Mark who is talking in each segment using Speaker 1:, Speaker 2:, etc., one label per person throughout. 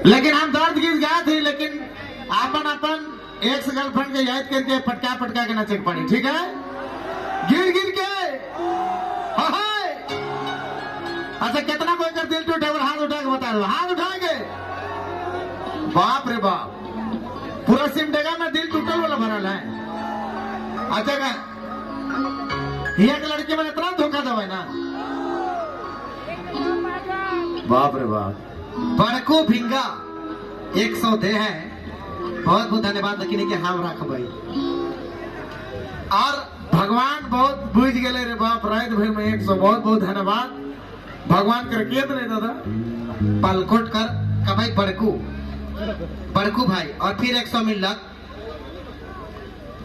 Speaker 1: लेकिन हम दर्द गीत गाए थे, लेकिन अपन अपन एक्स गर्लफ्रेंड के याद करके पटका पटका के नचे पड़ी, ठीक है? गिर गिर के। हाय। अच्छा कितना कोई कर दिल टूटे और हाथ उठा के बता दो, हाथ उठाएंगे। बाप रे बाप, पूरा सिमडेगा में दिल टूटल वाला भरल है। अच्छा यहाँ के लड़की में इतना धोखा दवा ना, बाप रे बाप।
Speaker 2: बड़को भिंगा 100 दे है, बहुत बहुत धन्यवाद। लेकिन के हम रख भाई
Speaker 1: और भगवान बहुत बुझ गए रे बाप, रात भर में 100, बहुत बहुत धन्यवाद भगवान कर के नहीं दादा।
Speaker 2: पलकोट कर का भाई बड़कू, बड़कू भाई, और फिर 100 मिल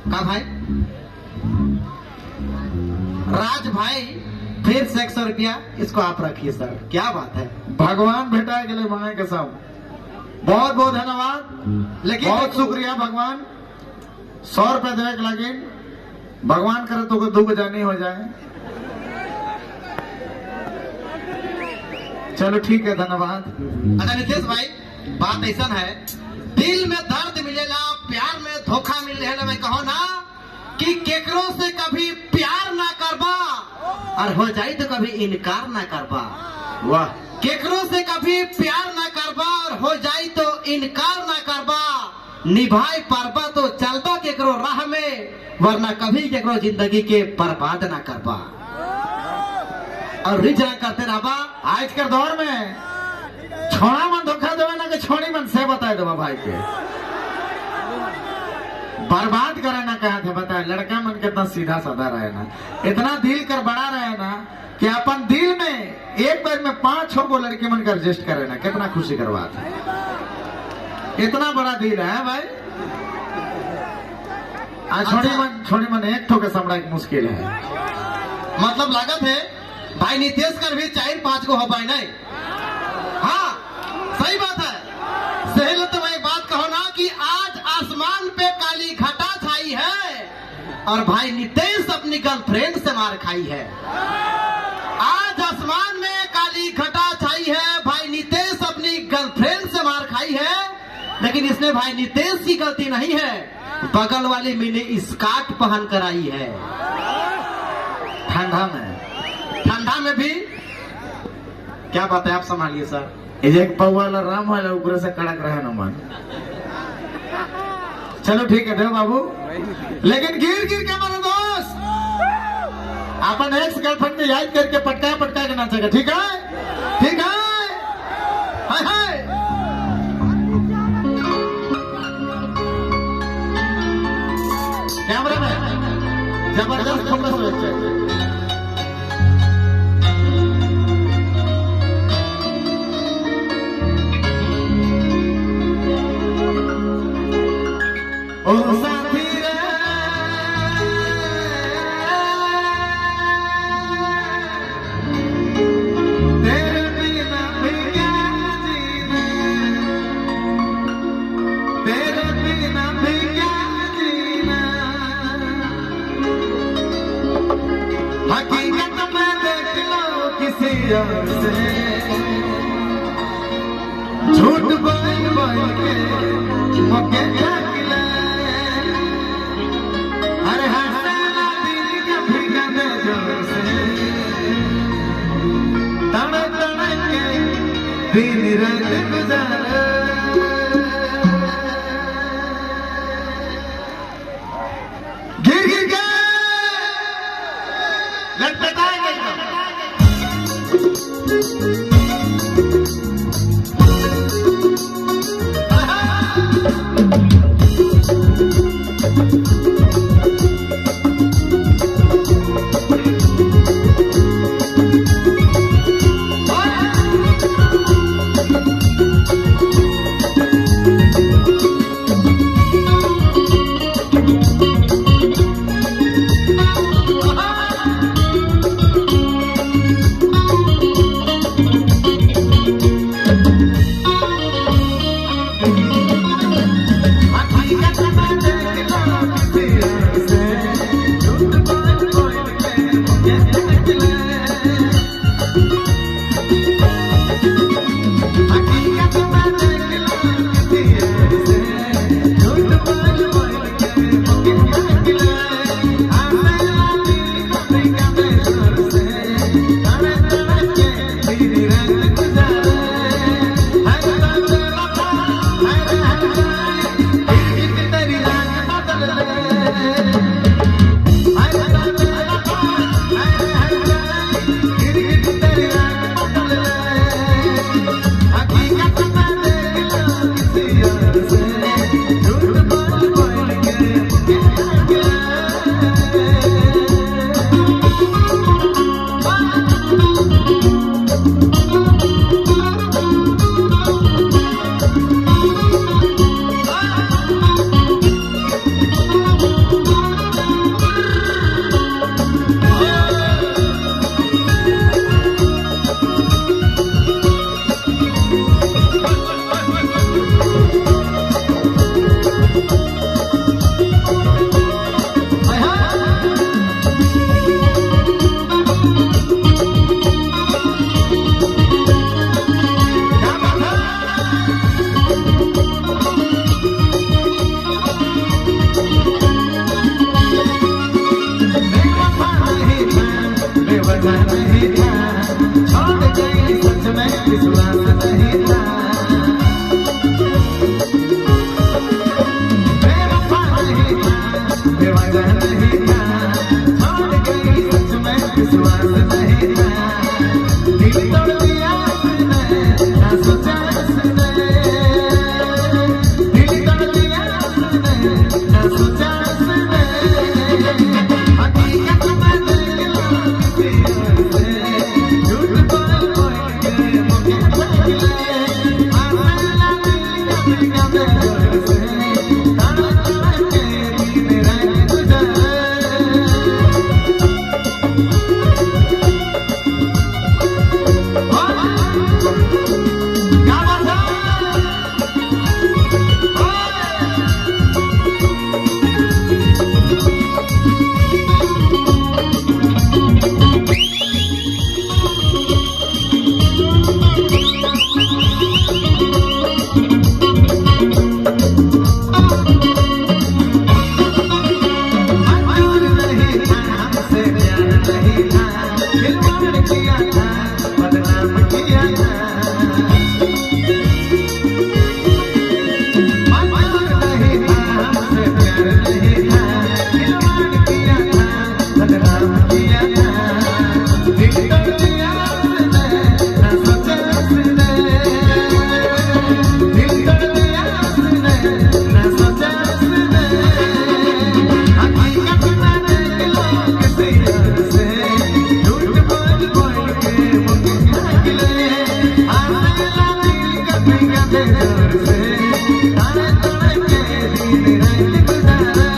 Speaker 2: का भाई राज भाई, फिर से 100 रुपया, इसको आप रखिए सर। क्या बात है,
Speaker 1: भगवान भेटा के लिए मांगे कसम। बहुत बहुत धन्यवाद,
Speaker 2: लेकिन
Speaker 1: बहुत शुक्रिया भगवान। 100 रुपया देने के लगे, भगवान करे तो दुख जानी हो जाए। चलो ठीक है, धन्यवाद।
Speaker 2: अच्छा नितेश भाई, बात ऐसा है, दिल में दर्द मिलेला, प्यार में धोखा मिलेला। मैं कहो ना कि केकरो से कभी प्यार ना करबा और हो जाए तो कभी इनकार ना करबा।
Speaker 1: वाह,
Speaker 2: केकरो से कभी प्यार ना करबा और हो जाए तो इनकार ना करबा। निभाए पारबा तो चलबा केकरो राह में, वरना कभी केकरो जिंदगी के बर्बाद ना करबा। और रिझ करते रहबा।
Speaker 1: आज के दौर में छोड़ा मन धोखा देवे ना कि छोड़ी मन से बताए देवा भाई के बर्बाद करे ना कहा थे बताए। लड़का मन कितना सीधा साधा रहे ना, इतना दिल कर बड़ा रहे ना कि अपन दिल में एक बार में 5-6 को लड़के मन का एडजस्ट करे ना, कितना खुशी करवा था। इतना बड़ा दिल है भाई। आज छोड़ी मन, छोड़ी मन एक ठो के समझा एक मुश्किल है।
Speaker 2: मतलब लागत है भाई नितेश कर भी 4-5 को हो पाए नहीं। हाँ सही बात है। सहेलो तो मैं एक बात कहो ना कि आज आसमान पे काली घटा छाई है और भाई नितेश अपनी गर्लफ्रेंड से मार खाई है। आज आसमान में काली घटा छाई है, भाई नितेश अपनी गर्लफ्रेंड से मार खाई है। लेकिन इसमें भाई नितेश की गलती नहीं है, बगल वाली मिनी स्कार्ट पहन कर आई है
Speaker 1: ठंडा में,
Speaker 2: ठंडा में भी। क्या बात है, आप संभालिए सर।
Speaker 1: एक पौवा राम वाला ऊपर से कड़क रहे ना मन। चलो ठीक है देव बाबू, लेकिन गिर गिर के मारो दोस्त, अपन एक्स गर्लफ्रेंड के याद करके पटका पटका के नाचेगा, ठीक है? ठीक है, हाय हाय। कैमरा में जबरदस्त फोकस हो जाए। ओ साथी रे, तेरे बिना भी क्या जीना, तेरे बिना भी क्या जीना, हकीकत में देख लो किसी और से, झूठ बोल बोल के मौके ठग ले। अरे हंसना दिल का भीगा दे जोर से, तड़ तड़ के दिन रात गुजारे। गिर गिर के लटपटाएंगे एकदम। के डर से ताने ताने के दिन रात गुजारे।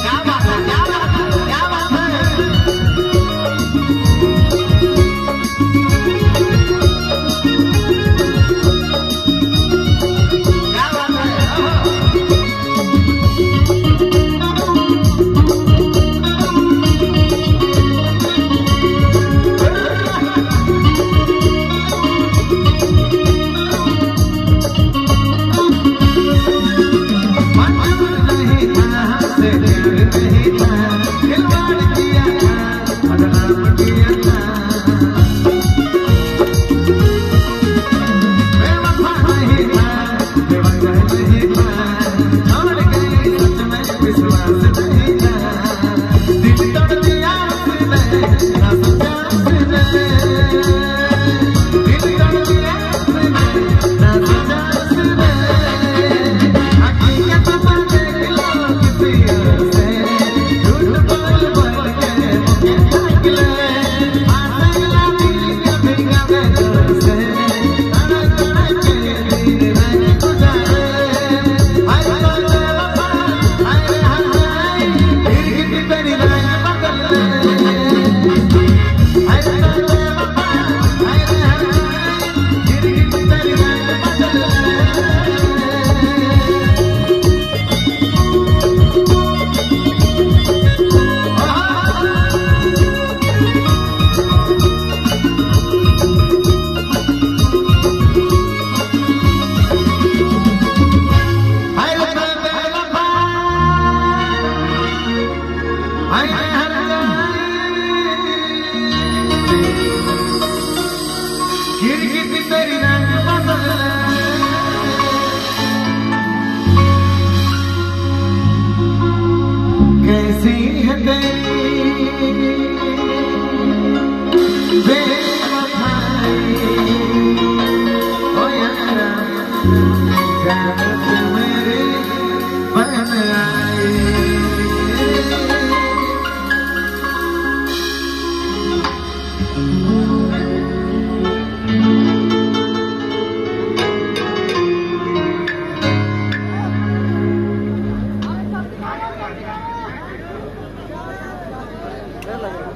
Speaker 1: क्या बात है, क्या बात है, क्या बात है। क्या बात है। मंजूर नहीं था हमसे प्यार नहीं था, खिलवाड़ किया था, बदनाम किया था। बेवफा नहीं था, बेवजह नहीं था, छोड़ गई सच में विश्वास नहीं था। दिल तोड़ दिया उसने, ना सोचा उसने। दिल तोड़ दिया उसने, ना सोचा उसने। हकीकत पर देख लो किसी और से, झूठ बोल बोल के मुझे ठाक ले। आसला दिल कभी कभी जोर से, तड़े तड़े के दिन रात गुजारे। हाय तो बेवफा, हाय रे हाय, गिरगिट तेरी रंग बदल ले। हाय तो बेवफा, हाय रे हाय, गिरगिट तेरी रंग बदल ले। हाय रे बेवफा, हाय रे हर गिरगिट तेरी रंग बदल। कैसी है तेरी बेवफाई, ओ यारा जानत मेरे बन आई।
Speaker 3: लग